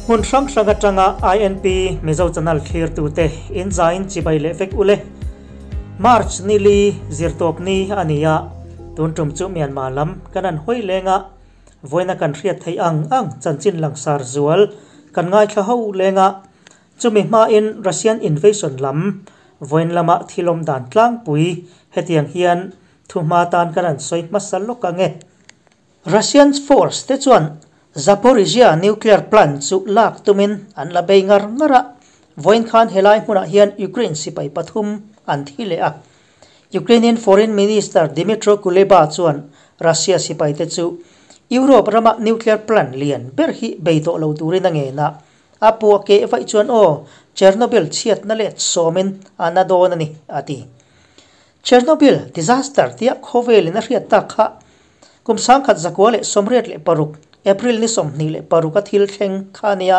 Hmun hrang hrang atanga INP Mizo Channel thlirtute in zain chibai leh vek ule. March ni li zirtawp ni a ni a, tun tum chu Myanmar lam kan han hawi leng a, vawiina kan hriat theih ang ang chanchin langsar zual kan ngaithla ho leng a, chumi hmain Russian invasion lam vawiin lama thil awm dan tlangpui hetiang hian thuhma tan kan han sawi hmasa lawk ang e. Russian force te chuan Zaporizhzhia nuclear plant chu lak tumin an la bei ngar ngar a, vawiin khan helai hmunah hian Ukraine sipai pathum an thi leh a. Ukrainian Foreign Minister Dmytro Kuleba chuan Russia sipai te chu Europe rama nuclear plant lian ber hi bei tawh lo turin a ngen a, a puah keh vaih chuan aw, Chernobyl chhiatna let sawmin a na dawn a ni, a ti. Chernobyl disaster tia khawvelin a hriat tak kha kum 1986 April ni 26 a thil thleng kha a nia.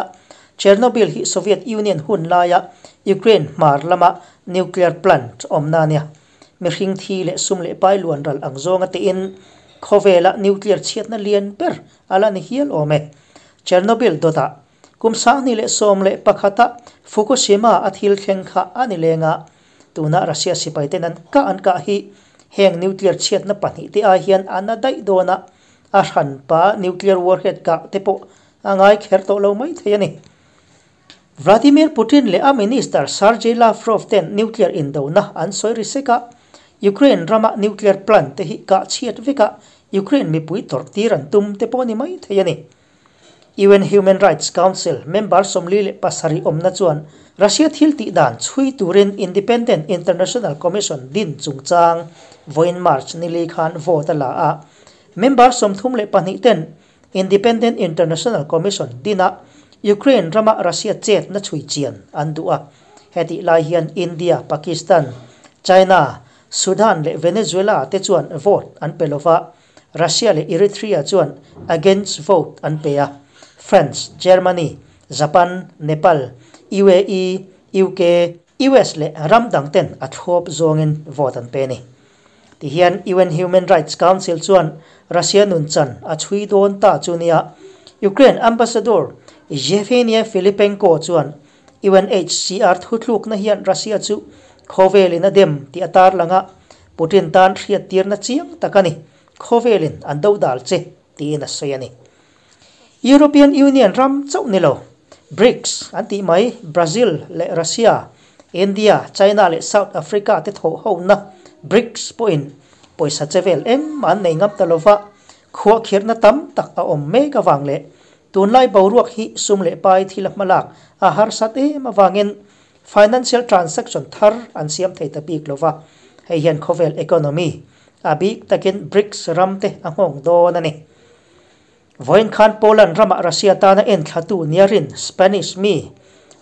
Chernobyl hi Soviet Union hun laia Ukraine hmar lama nuclear plant awmna a nia. Mihring thi leh sum leh pai luan ral ang zawnga tiin khawvela nuclear chhiatna lian ber a la ni hial awm e. Chernobyl dawtah kum 2011 a Fukushima a thil thleng kha a ni leng a. Tuna Russia sipai ten an kah an kah hi heng nuclear chhiatna pahnih te ai hian an a daih dawn a, a hranpa nuclear warhead kah te pawh a ngai kher tawh lo mai thei a ni. Vladimir Putin leh a minister Sergei Lavrov ten nuclear indona an sawi ri sek a, Ukraine rama nuclear plant te hi kah chhiat vek a, Ukraine mipui tawrh tir an tum te pawh a ni mai thei a ni. UN Human Rights Council member 47 awmna chuan Russia thil tih dan chhui turin Independent International Commission din chungchang vawiin March ni li khan vote a la a. Member 32 ten Independent International Commission dina Ukraine rama Russia chetna chhui chian an duh a. Hetih lai hian India, Pakistan, China, Sudan leh Venezuela te chuan vote an pe lova. Russia leh Eritrea chuan against vote an pe a, France, Germany, Japan, Nepal, UAE, UK, US leh ram dang ten a thlawp zawngin vote an pe a ni. Tihian UN Human Rights Council chuan Russia nunchan a chhui dawn ta chu nia Ukraine Ambassador Yevheniy Filipenko chuan UNHCR thuthlukna hian Russia chu khawvelin a dem tih a tarlang a, Putin tan hriattirna chiang tak a ni, khawvelin an do dal che tiin a sawi a ni. European Union ram chauh ni lo, BRICS an tih mai Brazil leh Russia, India, China leh South Africa te thawh hona BRICS pawhin pawisa che vel engmah an nei ngam ta lova, khuahkhirhna tam tak a awm mek avang leh Tunlai boruak hi sum leh pai thil a hmalak a harsat em avangin financial transaction thar an siam thei ta bik lova, hei hian khawvel economy a bik takin BRICS ram te a nghawng dawn a ni. Vawiin khan Poland ramah Russia tana enthlatu nia rin Spanish mi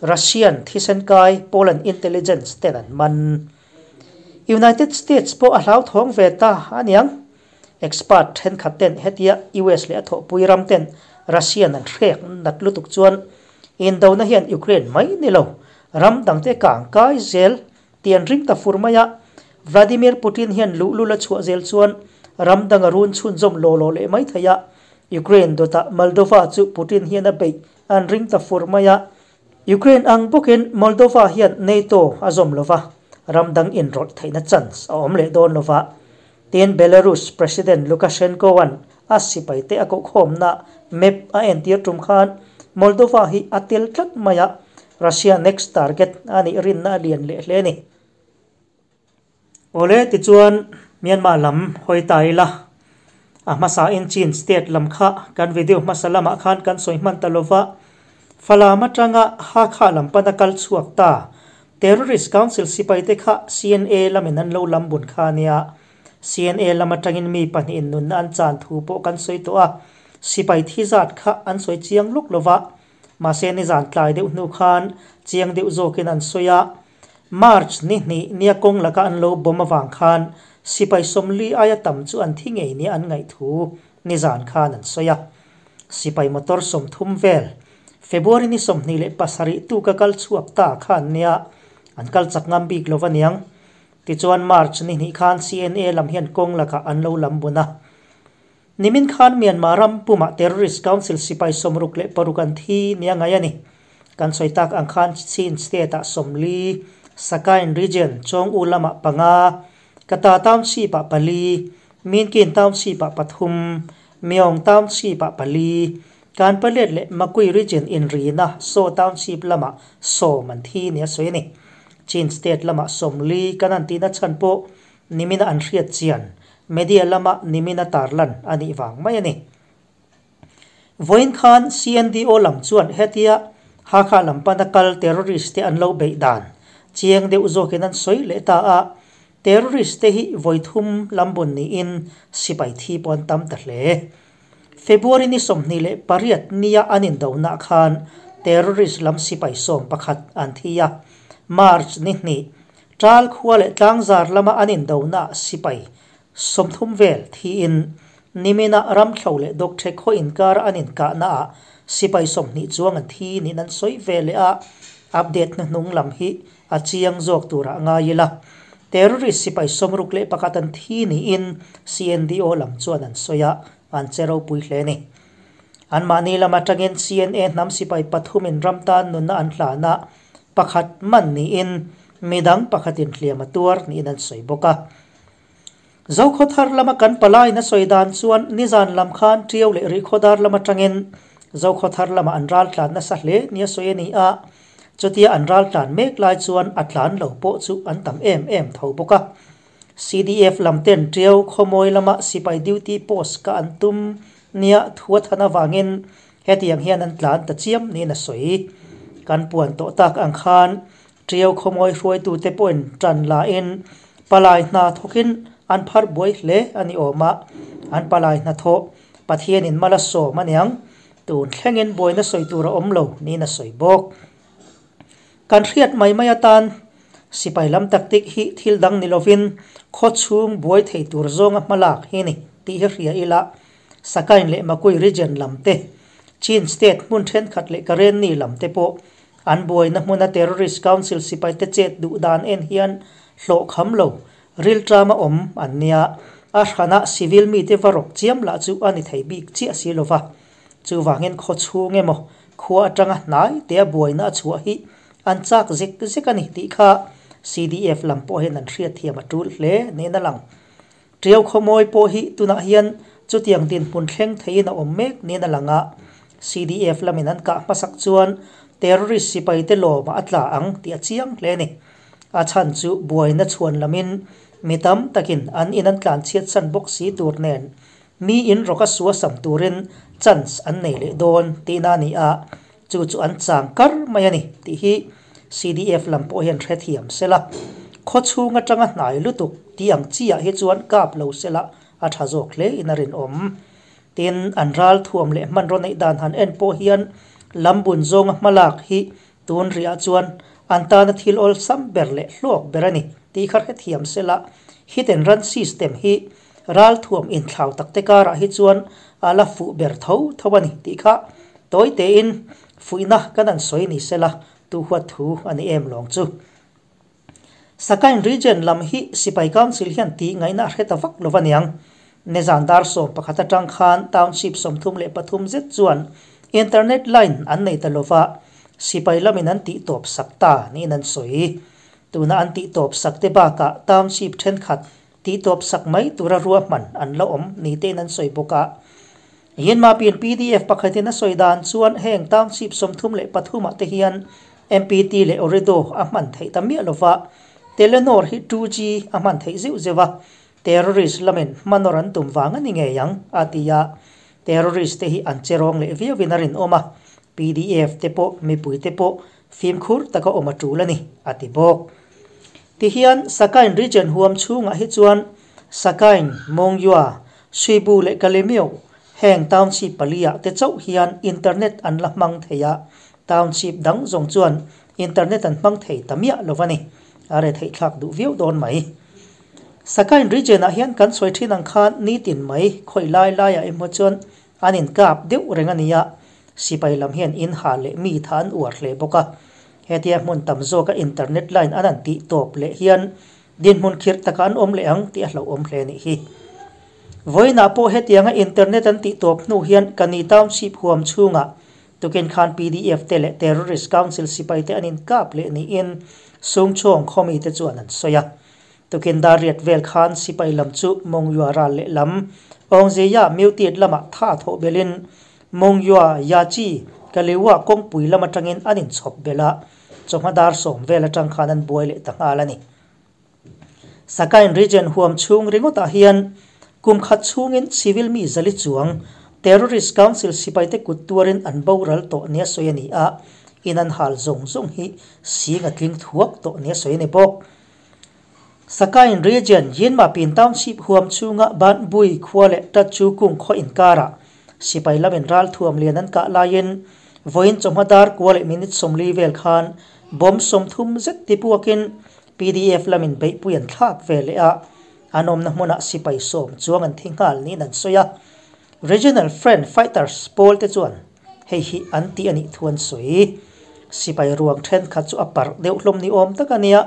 Russian thisen kai Poland intelligence ten an man. United States pawh a hlauthawng ve ta aniang. Expert thenkhat ten hetia US leh a thawhpui ram ten Russian an hrek nat lutuk chuan indona hian Ukraine mai ni lo, ram dangte kang kai zel tih an ring ta fur mai a. Vladimir Putin hian luhlul a chhuah zel chuan ram dang a run chhunzawm law law leh mai thei a. Ukraine dawtah Moldova chu Putin hian a beih an ring ta fur mai a. Ukraine ang bawkin Moldova hian NATO a zawm lova, ram dang inrawlh theihna chance a awm leh dawn lova. Tin, Belarus President Lukashenko-a'n a sipaite a kohkhawmna map a entir tum khan Moldova hi a tel tlat mai a, Russia next target a nih rinna a lian leh hle a ni. Awle, tichuan Myanmar lam hawi ta ila, a hmasain Chin state lam kha kan video hmasa lamah khan kan sawi hman ta lova, Falam atanga Hakha lam pana kal chhuak ta Terrorist Council sipaite kha CNA lamin an lo lam bun kha a nia. CNA lam atangin mi pahnihin nunna an chan thu pawh kan sawi tawh a, sipai thi zat kha an sawi chiang luk lo va, mahse nizan tlai deuh hnu khan chiang deuh zawkin an sawi a. March ni hnih nia kawng laka an lo bawm avang khan sipai 40 aia tam chu an thi ngei nia an ngaih thu nizan khan an sawi a. Sipai motor 30 vel February ni 27 tu ka kal chhuak ta khan nia an kal chak ngam bik lo aniang. Tichuan March ni hnih khan CNA lam hian kawng lakah an lo lam bun a. Nimin khan Myanmar ram pumah Terrorist Council sipai 66 an thi nia ngai a ni. Kan sawi tak ang khan Chin State ah 40, Sakain Region, Chawng U lamah panga, Kata Township ah pali, Minkin Township ah pathum, Myong Township ah pali, Kanpalet leh Makui Region inrina Saw Township lamah 10 an thi nia sawi a ni. Chin State lamah 40 kan an tihna chhan pawh nimina an hriat chian Media lama nimina tarlan a nih vang mai a ni. Vawiin khan CNDO lam chuan hetia Hakha lam pana kal terrorist te an lo beih dan chiang deuh zawkin an sawi leh ta a, terrorist te hi vawi thum lam bun niin sipai thi pawh an tam ta hle. February ni 28 nia an indonaah khan terrorist lam sipai 11 an thi a, March ni hnih Ṭal khua leh tlangzar lama an indonaah sipai 30 vel thiin nimina Ramthlo leh Dawkṭhe khaw inkara an inkahnaah sipai 20 chuang an thi niin an sawi ve leh a, update hnuhnung lam hi a chiang zawk turah ngai ila. Terrorist sipai 61 an thi niin CNDO lam chuan an sawi a, an che ropui hle a ni. Anmahni lam atangin CNA hnam sipai pathumin ram tan nunna an hlan a, pakhat man niin midang pakhatin hliam a tuar niin an sawi bawk a. Zokhawthar lama kan palaiin a sawi dan chuan nizan lam khan Tiau leh Rihkhawdar lam atangin Zokhawthar lama an ral tlan nasa hle nia sawi a ni a, chutia an ral tlan mek lai chuan a tlan lo pawh chu an tam em em tho bawk a. CDF lam ten Tiau khawmawi lama sipai duty post ka an tum nia thu a than avangin hetiang hian an tlan ta chiam niin a sawi. Kan puan tawh tak ang khan Tiau khawmawi hruaitute pawhin tan lain palai hna thawkin an phar buai hle a ni awm a, an palai hnathawh Pathianin mal a sawm aniang, tun thlengin buaina sawi tur a awm lo niin a sawi bawk. Kan hriat mai mai atan sipai lam tactic hi thil dang ni lovin khaw chhung buai thei tur zawnga hmalak hi ni tih hi hria ila, Sakain leh Makui region lam te, Chin state hmun thenkhat leh Karenni lam te pawh an buaina hmuna terrorist council sipai te chet duh dan en hian hlawh kham lo rilṭama awm an nia, a hranah civil mite va rawk chiam lah chu a ni thei bik chiah si lova. Chuvangin khaw chhung emaw khua atanga hnai tea buaina a chhuah hi an chak zek zek a ni tih kha CDF lam pawh hian an hriatthiam a tul hle niin a lang. Tiau khawmawi pawh hi tunah hian chutiang dinhmun thleng theiin a awm mek niin a lang a, CDF lamin an kah hmasak chuan terrorist sipaite lawmah a tla ang tih a chiang hle a ni. A chhan chu buaina chhuan lamin mi tam takin an in an tlanchhiatsan bawk si tur nen Mi in rawk a sua sam turin chance an nei leh dawn tihna a ni a, chu chu an chang kar mai a ni tih hi CDF lam pawh hian hrethiam sela, khaw chhung atanga hnai lutuk tih ang chi ah hi chuan kap lo sela a tha zawk hle in a rinawm. Tin, an ral thuam leh hmanraw neih dan han en pawh hian lam bun zawnga hmalak hi tun rihah chuan an tana thil awlsam ber leh hlawk ber a ni tih kha hrethiam sela, hit and run system hi Ralthuam inthlau takte karah hi chuan a la fuh ber tho tho a ni tih kha tawi tein fuihna kan an sawi ni sela tu huat thu a ni em lawng chu. Sakain Region lam hi Sipai Council hian tih ngaihna a hre ta vak lo aniang. Nizan dar 11 atang khan Township 33 zet chuan Internet line an nei ta lova, Sipai lamin an tih tawp sak ta niin an sawi. Tuna an tih tawp sak te bakah Township thenkhat Tihtawp sak mai tura ruahman an la awm ni tein an sawi bawk a. Yinmapin pdf pakhatin a sawi dan chuan heng township 33 ah te hian MPT leh Ooredoo a hman theih ta miah lova, Telenor hi 2G a hman theih zeuh zeuh a, terrorist lamin hmanawr an tum vang a ni ngei ang, a ti a. Terrorist te hi an che rawng leh viauin a rinawm a, pdf te pawh mipui te pawh fimkhur taka awm a tul a ni, a ti bawk. Tihian Sakain region huam chhungah hi chuan Sakain, Mongyua, Swibu leh Kalemyo heng township paliah te chauh hian internet an la hmang thei a, township dang zawng chuan internet an hmang thei ta miah lo a ni. A re theih thlak duh viau dawn mai. Sakain region ah hian kan sawi thin ang khan nitin mai khawi lai laiah emaw chuan an inkap deuh reng a ni a, sipai lam hian in ha leh mi tha an uar hle bawk a. Hetia hmun tam zawka internet line an an tih tawp leh hian dinhmun khirh taka an awm leh ang tih a hlauhawm hle a nih hi. Vawiinah pawh hetianga internet an tih tawp hnu hian Kani Township huam chhungah tukin khan pdf te leh Terrorist Council sipai te an inkap leh niin Sungchhawng khawmi te chuan an sawi a. Tukin dar riat vel khan sipai lam chu Mongyua ral lehlam Awngzeia Mutiat lamah tha thawh belhin Mongyua Yachi Kalewa kawngpui lam atangin an inchhawp belh a, chawhma dar sawm vel atang khan an buai leh ta nghal a ni. Sakain Region huam chhung ringawtah hian kum khat chhungin civil mi zali chuang Terrorist Council sipaite kut tuarin an boral tawh nia sawi a ni a, in an hal zawng zawng hi sing a tling thuak tawh nia sawi a ni bawk. Sakain Region Yinmapin Township huam chhunga Banbui khua leh Tatchu kung khaw inkarah sipai lamin ralthuam lian an kah laiin vawiin chawhma dar kua leh minute 40 vel khan bomb 30 zet tipuakin pdf lamin beihpui an thlak ve leh a, an awmna hmunah sipai 10 chuang an thi nghal niin an sawi a. Regional Front Fighters pawl te chuan hei hi an tih a nih thu an sawi. Sipai ruang thenkhat chu a parh deuh hlawm ni awm tak a nia,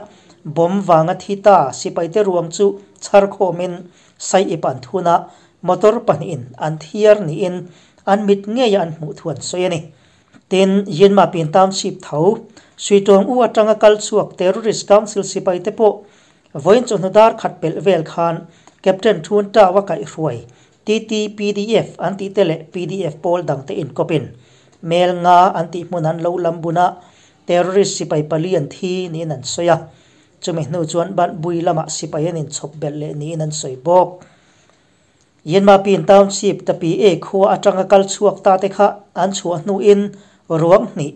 bomb vanga thi ta sipaite ruang chu chhar khawmin sai ip an thun a, motor pahnihin an thiar niin an mit ngeia an hmuh thu an sawi a ni. Tin, Yinmapin Township tho, Suitawng u atanga kal chhuak Terrorist Council sipaite pawh vawiin chawhnu dar khat pelh vel khan Captain Thun Tau a kaihhruai TTPDF an tih te leh pdf pawl dangte inkawpin mel nga an tih hmun an lo lam bun a, terrorist sipai pali an thi niin an sawi a. Chumi hnu chuan Banbui lamah sipai an inchhawp belh leh niin an sawi bawk. Yinmapin Township Tapi E khua atanga kal chhuak ta te kha an chhuah hnuin ruang hnih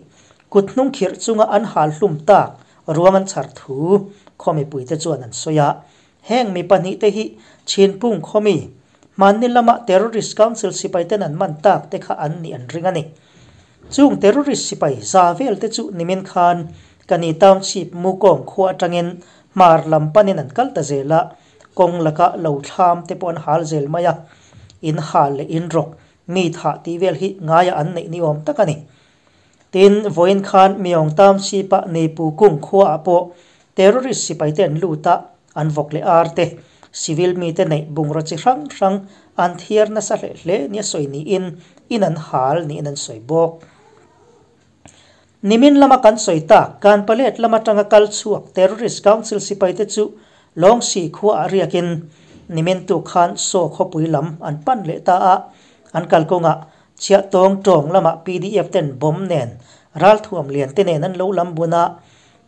kut hnung khirh chunga an hal hlum tak ruang an chhar thu khaw mipuite chuan an sawi a. Heng mi pahnih te hi Chinpung khawmi, hmanni lama Terrorist Council sipai ten an man tak te kha an nih an ring a ni. Chung terrorist sipai za vel te chu nimin khan Kani Township Mukawng khua atangin hmar lam panin an kal ta zel a, kawng laka lo thlam te pawh an hal zel mai a. In hal leh in rawk, mi thah tih vel hi ngaia an neih ni awm tak a ni. Tin, vawiin khan Myong Township-a Neipu Kung khuaah pawh terrorist sipaite an lut a, an vawk leh ar te, civil mite neih bungraw chi hrang hrang an thiar nasa hle hle nia sawi niin in an hal niin an sawi bawk. Nimin lama kan sawi tak, Kanpalet lam atanga kal chhuak terrorist council sipaite chu Lawngsi khuaah riakin nimin tuk khan Saw khawpui lam an pan leh ta a, an kalkawngah Chhiah tawng tawng lamah pdf ten bomb nen ralthuam lian te nen an lo lam bun a,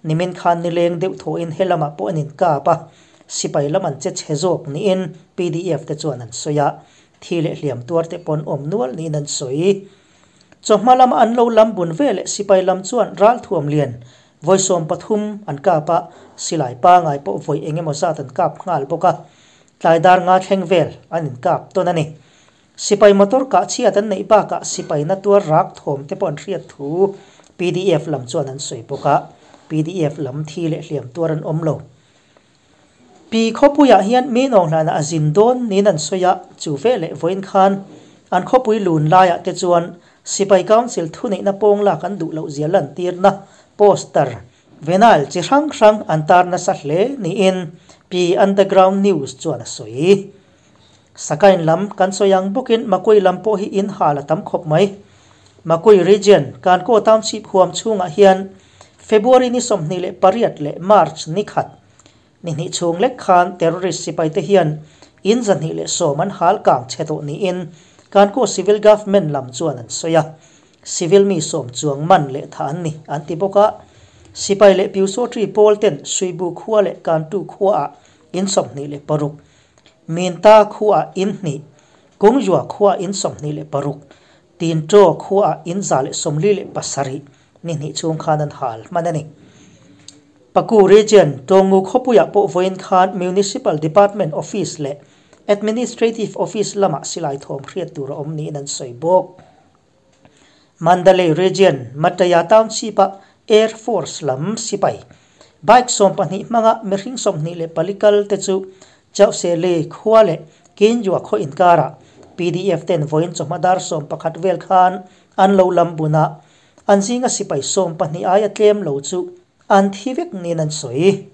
nimin khan nileng deuh thawhin he lamah pawh an inkap a, sipai lam an che chhe zawk niin pdf te chuan an sawi a, thi leh hliam tuar te pawh an awm nual niin an sawi. Chawhma lama an lo lam bun ve leh sipai lam chuan ralthuam lian vawi 13 an kap a, silai pangai pawh vawi eng emaw zat an kap nghal bawk a, tlai dar nga thleng vel an inkap tawn a ni. Sipai motor kah chhiat an neih bakah sipai na tuar rak thawm te pawh an hriat thu pdf lam chuan an sawi bawk a, pdf lam thi leh hliam tuar an awm lo. Pi khawpuiah hian mi nawnghlana a zin dawn niin an sawi a, chu veleh vawiin khan an khawpui lun laiah te chuan Sipai Council thuneihna pawng lak an duh loh zia lantirna poster vinyl chi hrang hrang an tar nasa hle niin Pi Underground News chuan a sawi. Sakain lam kan sawi ang bawkin Makui lam pawh hi in hal a tam khawp mai. Makui Region, Kankaw Township huam chhungah hian February ni 28 leh March ni khat ni hnih chhung lek khan terrorist sipaite hian in 210 an hal kang chhe tawh niin Kankaw Civil Government lam chuan an sawi a. Civil mi 10 chuang man leh tha an ni an ti bawk a. Sipai leh Pyusawtri pawl ten Suibu khua leh Kantu khuaah in 26, Minta khuaah in hnih, Kungzua khuaah in 26, Tintaw khuaah in 147 ni hnih chhung khan an hal hman a ni. Paku Region, Tawngu khawpuiah pawh vawiin khan Municipal Department Office leh Administrative Office lamah silai thawm hriat tur a awm niin an sawi bawk. Mandalay Region, Mataya Township-a Air Force lam sipai bike 12 hmanga mihring 24 kal te chu Chauhsele khua leh Kinjua khaw inkarah pdf ten vawiin chawhma dar 11 vel khan an lo lam bun a, an zinga sipai 12 aia tlem lo chu an thi vek niin an sawi.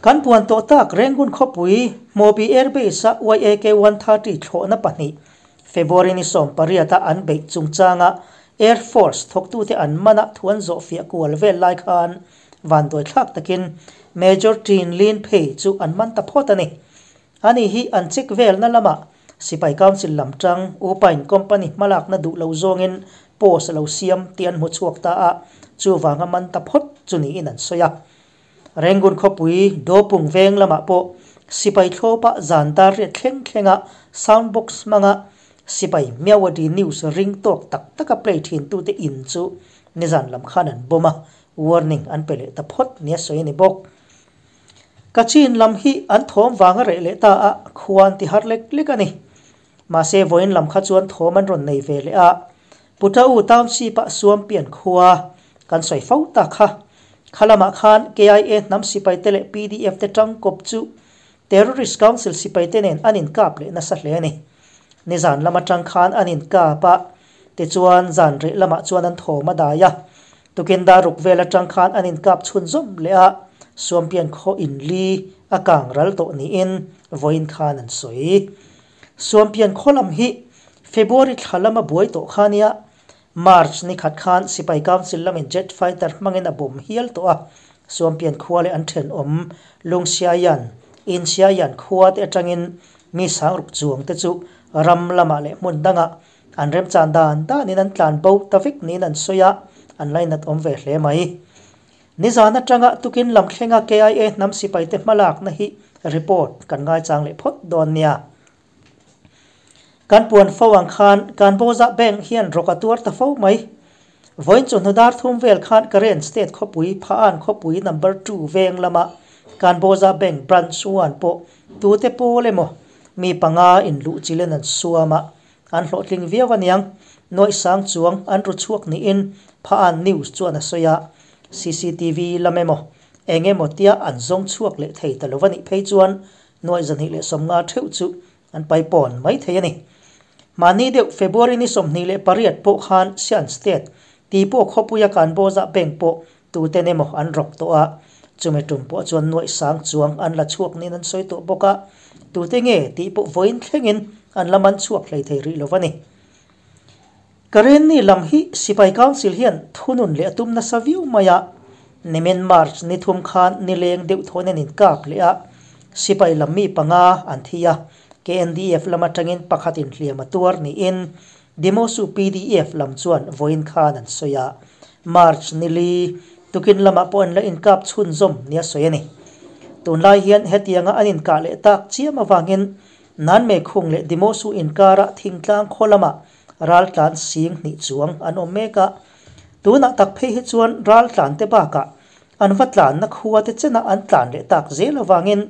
Kan puan tawh tak Rangoon khawpui Hmawbi Air Base-a YAK 130 thlawhna pahnih February ni 18-a an beih chungchanga Air Force thawktute an mana thu an zawhfiah kual vel lai khan vanduai thlak takin Major Tin Lin Phei chu an man ta phawt a ni. Ani hi an check velna lamah Sipai Council lam tang Upain Company hmalakna duh lo zawngin post a lo siam tih an hmu chhuak ta a, chuvanga man ta phawt chu niin an sawi a. Rangoon khawpui Dopung veng lamah pawh sipai thlawpa zan dar riat thleng thlenga sound box hmanga sipai Myawaddy news ring tawk tak taka play thintute in chu nizan lam khan an bomb a, warning an pe leh ta phawt nia sawi a ni bawk. Kachin lam hi an thawm vang a reh leh ta a, khua an ti har lek lek a ni. Mahse vawiin lam kha chuan thawm an rawn nei ve leh a, Putau Township-ah Suampian khua kan sawi fo ta kha. Kha lamah khan KIA hnam sipaite leh PDF te tangkawp chu Terrorist Council sipaite nen an inkap leh nasa hle a ni. Nizan lam atang khan an inkap a, tichuan zan reh lamah chuan an thawm a dai a. Tukin daruk vel atang khan an inkap chhunzawm leh a, Suampian khaw inli a kang ral tawh niin vawiin khan an sawi. Suampian khaw lam hi February thla lama buai tawh kha nia, March ni khat khan Sipai Council lamin jet fighter hmangin a bawm hial tawh a, Suampian khua leh an thenawm Lungsiaian, Insiaian khua te atangin mi sangruk chuang te chu ram lamah leh hmun dangah an remchan dan danin an tlan bo ta vek niin an sawi a, an lainat awm ve hle mai. Nizan atanga tukin lam thlenga KIA hnam sipaite hmalakna hi report kan ngaichang leh phawt dawn nia. Kan puan fo ang khan Kanbawza Bank hian rawk a tuar ta fo mai. Vawiin chu hnudar thum vel khan Karen State khawpui Phaan khawpui number 2 veng lama Kanbawza Bank branch 1 pawh tute pawl emaw mi panga in luh chilen an suam a, an hlawhtling viau aniang. Nuaih sang chuang an ru chhuak niin Phaan News chuan a sawi a, CCTV lam emaw eng emaw tia an zawng chhuak leh thei ta lo anih phei chuan Nuaih 250 theuh chu an paipawn mai thei a ni. Mahni deuh February ni 28 pawh khan Shan State tih pawh khawpuia Kanbawza Bank pawh tuten emaw an rawk tawh a, chumi tum pawh chuan nuaih sang chuang an la chhuak niin an sawi tawh bawk a, tute nge tih pawh vawiin thlengin an la man chhuak hlei thei rih lo a ni. Karenni lam hi Sipai Council hian thunun leh a tum nasa viau mai a, nimin March ni thum khan nileng deuh thawn an inkap leh a, sipai lam mi panga an thi a, KNDF lam atangin pakhat inhliam a tuar niin Dimosu PDF lam chuan vawiin khan an sawi a, March ni li tukin lamah pawh an la inkap chhunzawm nia sawi a ni. Tunlai hian hetianga an inkah leh tak chiam avangin Nanme khung leh Dimosu inkara thingtlang khaw lamah raltlan sing hnih chuang an awm mek a. Tunah tak phei hi chuan raltlan te bakah an va tlanna khua te chenah an tlan leh tak zel avangin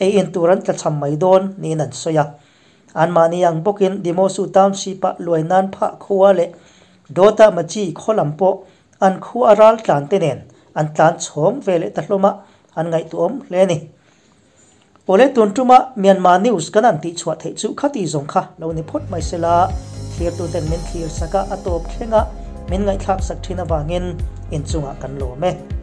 ei in tur an tlachham mai dawn niin an sawi a. Anmahni ang bawkin Dimosu Township-ah luai nan phah khua leh Dawta Machi khaw lam pawh an khua a raltlan te nen an tlan chhawng ve leh ta hlawm a, an ngaihtuahawm hle a ni. Awle tun tuma Myanmar news kan an tih chhuah theih chu khati zawng kha lo ni phawt mai sela, thlirtuten min thlir sak a, a tawp thleng a, min ngaihthlak sak thin avangin inchungah kan lawm e.